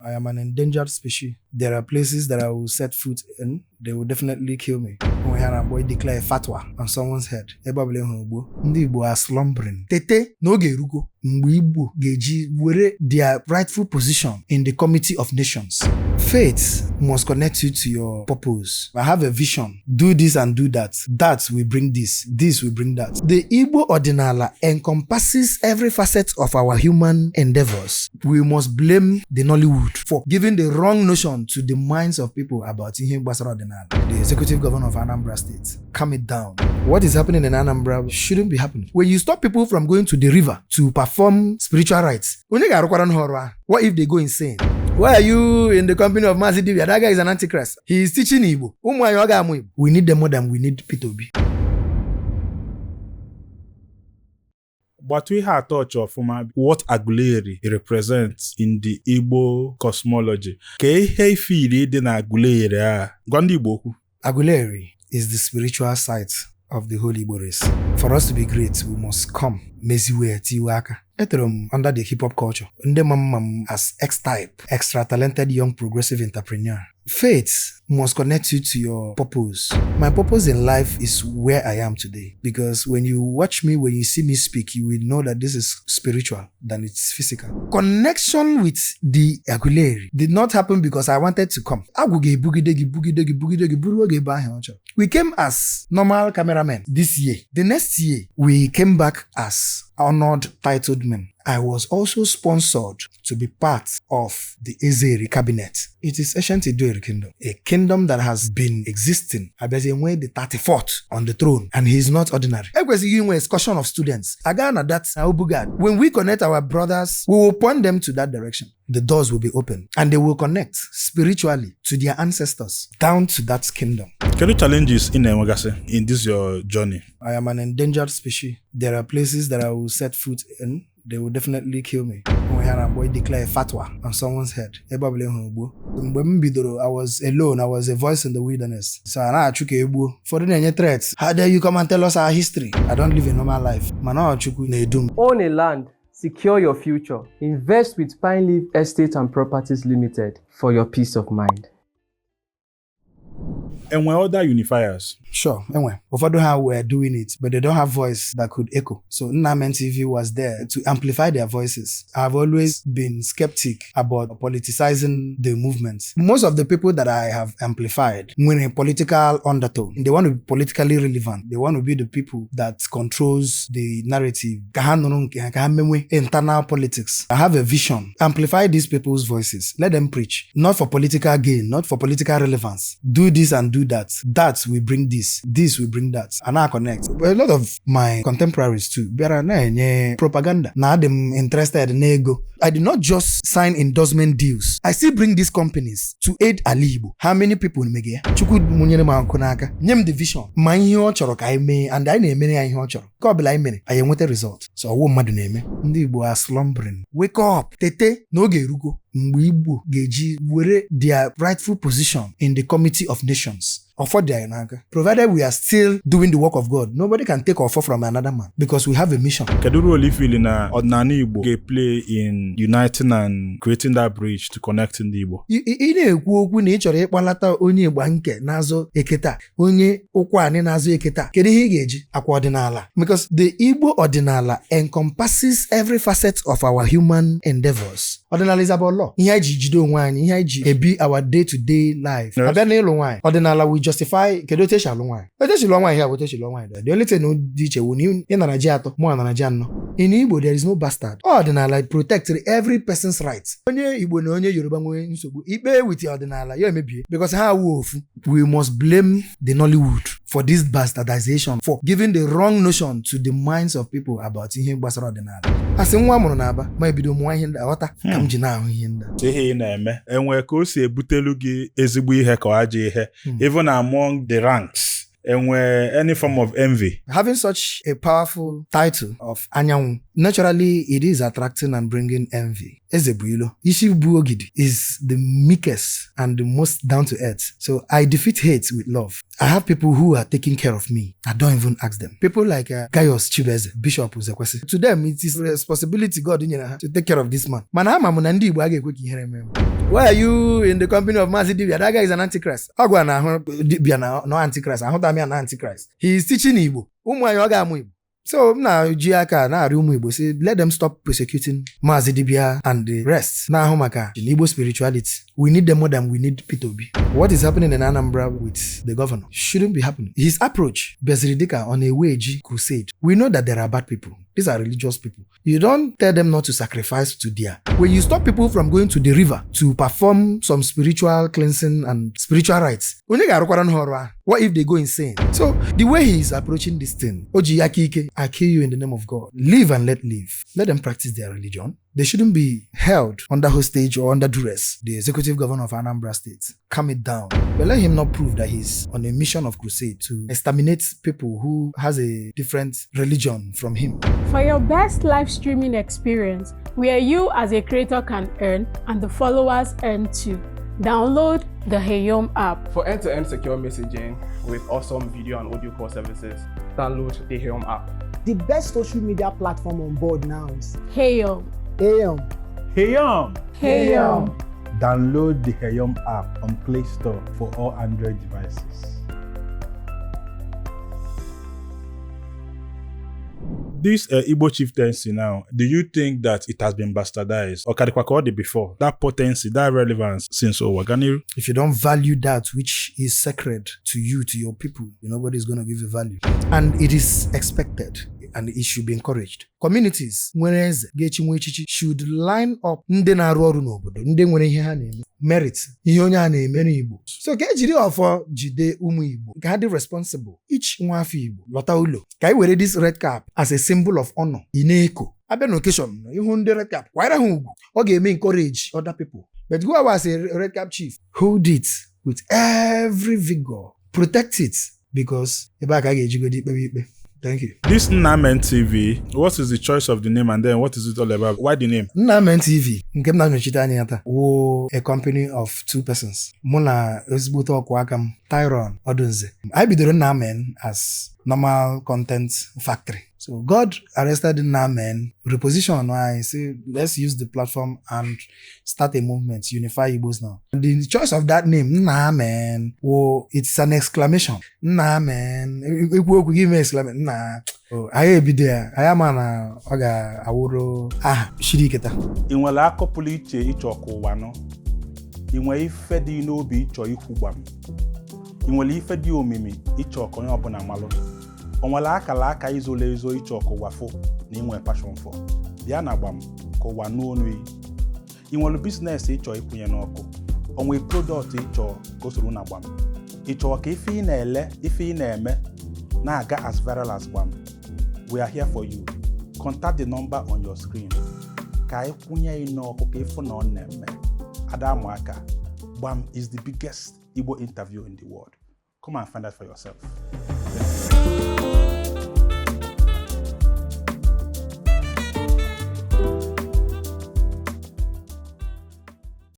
I am an endangered species. There are places that I will set foot in, they will definitely kill me. Onwe ha na-akpọ declare fatwa on someone's head. Ebe ọbụla ị hụrụ gbuo. Ndị Igbo are slumbering. Tete n'oge erugo mgbe Igbo ga-eji were their rightful position in the Committee of Nations. Faith must connect you to your purpose. I have a vision. Do this and do that. That will bring this. This will bring that. The Igbo Odinala encompasses every facet of our human endeavors. We must blame the Nollywood for giving the wrong notion to the minds of people about ihe gbasara ọdịnala. The executive governor of Anambra State, calm it down. What is happening in Anambra shouldn't be happening. When you stop people from going to the river to perform spiritual rites, onye ga-arụkwara ha ọrụ ahụ? What if they go insane? Why are you in the company of Mazi Dibia? That guy is an antichrist. He is teaching Igbo. Ụmụ anyị ọ ga-amụ Igbo. We need them more than we need Peter Obi. Gbatụ ihe atọ ọchị ọfụma, what Aguleri represents in the Igbo cosmology. Ka ihe ifili dị na Aguleri a, gwa ndị Igbo okwu. Aguleri is the spiritual site of the whole Igbo race. For us to be great, we must come meziwe tiwe aka. Etoro m under the hip hop culture. Ndị ma mma m as X-type, extra talented young progressive entrepreneur. Faith must connect you to your purpose. My purpose in life is where I am today. Because when you watch me, when you see me speak, you will know that this is spiritual than it's physical. Connection with the Aguleri did not happen because I wanted to come. Agwụ ga-ebugide gị bugide gị bugide gị buru oge ebe ahụ ọ chọrọ. We came as normal cameramen this year. The next year, we came back as honored titled men. I was also sponsored to be part of the Ezeri cabinet. It is ancient Idueri kingdom, a kingdom that has been existing. Abịazie nwee the 34th on the throne, and he is not ordinary. Ekwesịghị inwe excursion of students. Aga na that Ubugad. When we connect our brothers, we will point them to that direction. The doors will be open and they will connect spiritually to their ancestors down to that kingdom. Kedu challenges ị na-enwegasị in this your journey? I am an endangered species. There are places that I will set foot in, they will definitely kill me. Onwe ha na-akpọ declare fatwa on someone's head. Ebe ọbụla ị hụrụ gbuo. Mgbe m bidoro, I was alone. I was a voice in the wilderness. So a na-achụ ka e gbuo. Ụfọdụ na-enye threats. How dare you come and tell us our history? I don't live a normal life. Mana ọ Chukwu na-edu m. Own a land, secure your future. Invest with Pine Leaf Estate and Properties Limited for your peace of mind. Enwe other unifiers? Sure, enwe. Ụfọdụ ha were doing it, but they don't have voice that could echo. So Nnamen TV was there to amplify their voices. I've always been skeptic about politicizing the movement. Most of the people that I have amplified nwere a political undertone. They want to be politically relevant. They want to be the people that controls the narrative. Ka ha nụrụ nke ha, ka ha menwe internal politics. I have a vision. Amplify these people's voices. Let them preach. Not for political gain, not for political relevance. Do this and do that. That will bring this. This will bring that. And I connect. But a lot of my contemporaries too bịara na-enye propaganda na adị m interested n'ego. I did not just sign endorsement deals. I still bring these companies to aid ala Igbo. How many people mege ya? Chukwu mụnyere m akụ n'aka. Nye m the vision. Ma ihe ọ chọrọ ka anyị mee and anyị na-emere ya ihe ọ chọrọ. Nke ọbụla anyị mere, anyị enweta result. So ọwụ mmadụ na-eme. Ndị Igbo are slumbering. Wake up! Tete n'oge erugo mgbe Igbo ga-eji were their rightful position in the Committee of Nations. Ọfọ dị anyị n'aka. Provided we are still doing the work of God, nobody can take ọfọ from another man because we have a mission. Kedu role ifili na ọdịnala Igbo ga-play in uniting and creating that bridge to connect ndị Igbo? Ị na-ekwu okwu na ị chọrọ ịkpọlata onye Igbanke na-azụ eketa, onye Ụkwụanị na-azụ eketa. Kedu ihe ị ga-eji? Akwa ọdịnala. Because the Igbo ọdịnala encompasses every facet of our human endeavors. Ọdịnala is about law. Ihe anyị ji jide onwe anyị, ihe anyị ji ebi our day to day life. Yes. Abịa n'ịlụ nwaanyị, ọdịnala we justify kedu otu esi alụ nwaanyị. Otu esi lụọ nwaanyị ya bụ otu esi lụọ nwaanyị. The only thing dị iche wụ na ị nara ji atọ, mụ anara ji anọ. In Igbo there is no bastard. Ọdịnala protect every person's right. Onye Igbo na onye Yoruba nwee nsogbu, ikpe with ọdịnala ya emebie because ha awụ ofu. We must blame the Nollywood for this bastardization, for giving the wrong notion to the minds of people about ihe gbasara ọdịnala. Asị nwa mụrụ n'Aba ma ebido mụọ ihe ndị a, ghọta ka m ji na-ahụ ihe ndị a. Ihe ị na-eme enwe ka o si ebutelu gị ezigbo ihe ka ọ ajọ ihe, even among the ranks, enwe any form of envy? Having such a powerful title of Anyanwụ Naturally, it is attracting and bringing envy. Ezebuilo, Ishibu Ogidi is the meekest and the most down to earth. So I defeat hate with love. I have people who are taking care of me. I don't even ask them. People like Gaius Chibeze, Bishop Uzekwesi. To them, it is responsibility God nyere ha to take care of this man. Mana ama m na ndị Igbo a ga-ekwe ka ihere mee m. Why are you in the company of Mazi Dibia? That guy is an antichrist. Ọ gwara na ahụ Dibia na no antichrist. Ahụta m ya na antichrist. He is teaching Igbo. Ụmụ anyị ọ ga-amụ Igbo. So m na-eji aka na-arịọ ụmụ Igbo sị let them stop persecuting Maazị Dibia and the rest na-ahụ maka Igbo spirituality. We need them more than we need Peter Obi. What is happening in Anambra with the governor shouldn't be happening. His approach bịaziri dịka ọ na-eweji crusade. We know that there are bad people. These are religious people. You don't tell them not to sacrifice to their. When you stop people from going to the river to perform some spiritual cleansing and spiritual rites, onye ga-arụkwara ha ọrụ ahụ? What if they go insane? So the way he is approaching this thing, o ji aka ike, I kill you in the name of God. Live and let live. Let them practice their religion. They shouldn't be held under hostage or under duress. The executive governor of Anambra State, calm it down. But let him not prove that he's on a mission of crusade to exterminate people who has a different religion from him. For your best live streaming experience, where you as a creator can earn and the followers earn too, download the Heyom app. For end-to-end secure messaging with awesome video and audio call services, download the Heyom app. The best social media platform on board now is Heyom. AM. Heyom! Heyom. Download the Heyom app on Play Store for all Android devices. This Igbo chieftaincy now, do you think that it has been bastardized? Or ka dịkwa ka ọ dị before? That potency, that relevance since ụwa gaa n'iru? If you don't value that which is sacred to you, to your people, nobody's going to give you value. And it is expected and it should be encouraged. Communities nwere eze ga-echi nwe echichi should line up ndị na-arụ ọrụ n'obodo, ndị nwere ihe ha na-eme, merit ihe onye a na-eme n'Igbo. So ka ejiri ọfọ jide ụmụ Igbo ka ha dị responsible. Each nwa afọ Igbo lọta ụlọ ka anyị were this red cap as a symbol of honor. Ị na-eko abịa na occasion ihu ndị red cap kwanyere ha ugwu, ọ ga-eme encourage other people. But go as a red cap chief, hold it with every vigor, protect it, because ebe a ka a ga-ejigodi ikpebe ikpe. Thank you. This Nnamen TV, what is the choice of the name and then what is it all about? Why the name? Nnamen TV nke m na-anọchite anya ya taa wụ a company of two persons. Mụ na ezigbote ọkwa aka m Tyron Odunze. Anyị bidoro Nnamen as normal content factory. So God arrested Nnamen, reposition anyị say let's use the platform and start a movement, unify Igbos now. The choice of that name, Nnamen, wụ it's an exclamation. Nnamen, ikwu okwu gị mee exclamation, nna. Oh, anyị ebido ya, anyị ama na ọ ga-awụrụ aha shiri ike taa. Ị nwere akọ pụrụ iche ịchọ ka ụwa nọ? Ị nwere ife dị n'obi ịchọ ikwu gbam? Ị nwere ife dị omimi ịchọ ka onye ọbụla malụ? O nwere akara aka izolo ezo ịchọ ka ụwa fụ na inwe passion for? Bịa na gbam ka ụwa nụ onu yi. Ị nwere business ịchọ ịkwụnye n'ọkụ? O nwere product ịchọ ka o soro na gbam? Ị chọrọ ka ife ị na-ele, ife ị na-eme na-aga as viral as gbam? We are here for you. Contact the number on your screen ka anyị kwụnye ị n'ọkụ ka ịfụ na ọ na-eme. Ada Amụaka, Gbam is the biggest Igbo interview in the world. Come and find out for yourself.